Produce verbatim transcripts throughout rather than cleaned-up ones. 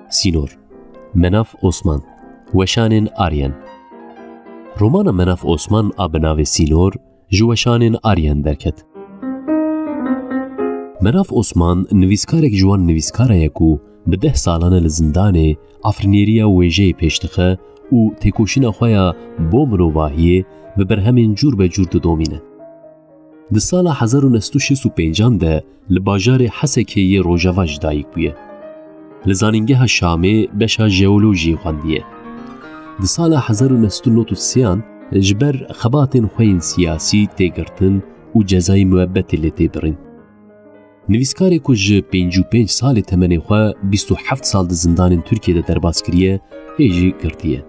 Sînor. Menaf Osman. Weşanên Aryen. Romana Menaf Osman a bi navê Sînor ji weşanên Aryen derket. Menaf Osman nivîskarek ji wan nivîskara ye ku bi deh salan e li zindanê afirîneriya wêjeyê pêş dixe û têkoşîna xwe ya bo mirovahiyê bi berhemên cûr be cûr didomîne. Di sala hezar û neh sed û şêst û pêncan de li bajarê Hesekê yê Rojava ji dayik bûye. Li Zanîngeha Şamê beşa jeolojiyê xwendiye. Di sala hezar û neh sed û nod û sêyan ji ber xebatên xwe yên siyasî tê girtin û cezayê muebbetê lê tê birîn. Nivîskarê ku ji pêncî û pênc salê temenê xwe bîst û heft sal di zindanên Tirkiyê de derbas kiriye, hê jî girtiye.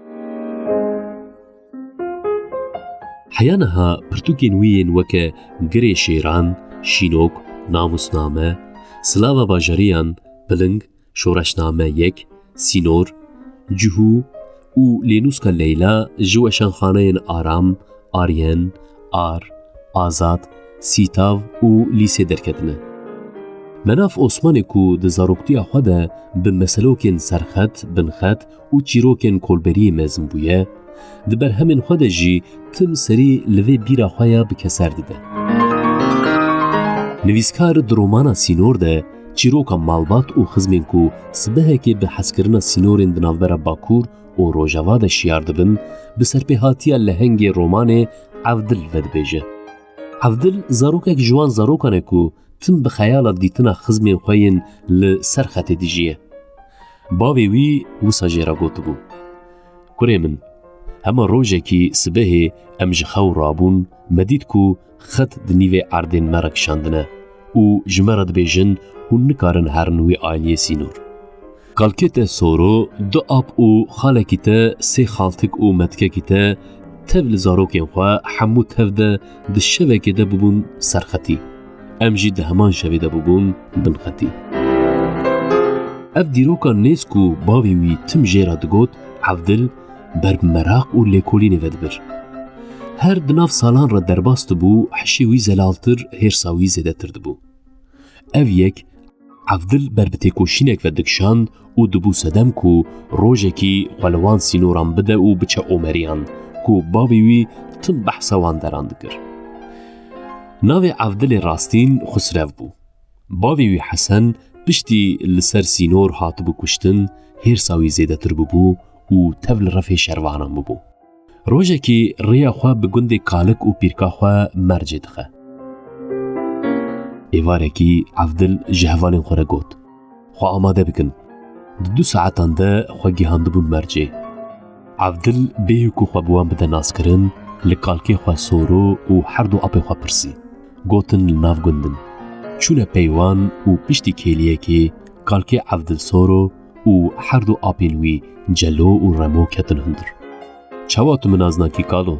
Heya niha pirtûkên wî yên weke Girê Şêran, Şînok, Namûsname, Silava Bajariyan, Piling, Şoreşname yek, Sînor, Cihû û Lênûska Leyla ji weşanxaneyên Aram, Aryen, Ar, Azad, Sîtav û lîsê derketine. Menaf Osmanê ku di zaroktiya xwe de bi meselokên serxet, binxet û çîrokên kolberiyê mezin bûye, di berhemên xwe de jî tim serî li vê bîra xwe ya bi keser dide. Nivîskar di romana Sînor de çîroka malbat û xizmên ku sibehekê bi hezkirina sînorên di navbera Bakur û Rojava de şiyar dibin, bi serpêhatiya lehengê romanê Evdil vedibêje. Evdil zarokek ji wan zarokan e ku tim bi xeyala dîtina xizmên xwe yên li ser xetê dijiye. Bavê wî wisa jê re gotibû, Kurê min, hema rojekî sibehê em ji xew rabûn, me dît ku xet di nîvê erdên me re kişandine û ji me re dibêjin, hûn nikarin herin wî aliyê Sînor. Kalkê te Soro, du ap û xalekî te, sê xaltik û metkekî te tev li zarokên xwe hemû tev de di şevekê de bûbûn serxetî. Em jî di heman şevê de bûbûn binxetî. Ev dîroka nêz ku bavê wî tim jê re digot, Evdil ber bi meraq û lêkolînê vedibir. Her di nav salan re derbas dibû, hişê wî zelaltir, hêrsa wî zêdetir dibû. Ev yek Evdil ber bi têkoşînek ve dikişand û dibû sedem ku rojekî xwe li wan sînoran bide û biçe Omeriyan ku bavê wî tim behsa wan deran dikir. Navê Evdilê rastîn Xusrev bû. Bavê wî Hesen piştî li ser sînor hatibû kuştin, hêrsa wî zêdetir bûbû û tev li refê şervanan bûbû. Rojekî rêya xwe bi gundê kalik û pîrka xwe Mercê dixe. Êvarekî Evdil ji hevalên xwe re got, Xwe amade bikin. Di du saetan de xwe gihandibûn Mercê. Evdil bêyî ku xwe bi wan bide naskirin, li kalkê xwe Soro û her du apê xwe pirsî. Gotin li nav gund in. Çûne pey wan û piştî kêliyekê kalkê Evdil Soro û her du apên wî Celo û Remo ketin hundir. Çawa tu min naznakî kalo?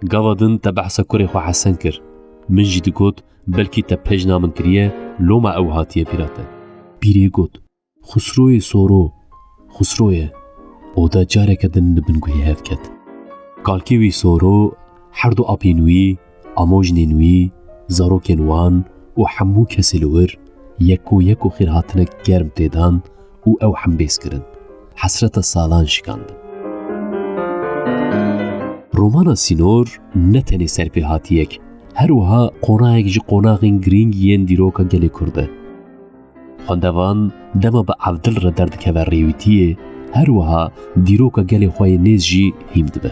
Gava din te behsa kurê xwe Hesen kir. Min jî digot, belkî te pejna min kiriye, loma ew hatiye bîra te. Pîrê got, Xusroyê Soro, Xusro ye. Oda careke din li bin guhê hev ket. Kalkê wî Soro, her du apên wî, amojnên wî, zarokên wan û hemû kesê li wir yeko yeko xêrhatinek germ tê dan û ew hembêz kirin. Hesreta salan şikandin. Romana Sînor ne tenê serpêhatiyek, her wiha qonaxek ji qonaxên girîng yên dîroka gelê Kurd e. Xwendevan dema bi Evdil re derdikeve rêwîtiyê, her wiha dîroka gelê xwe yê nêz jî hîm dibe.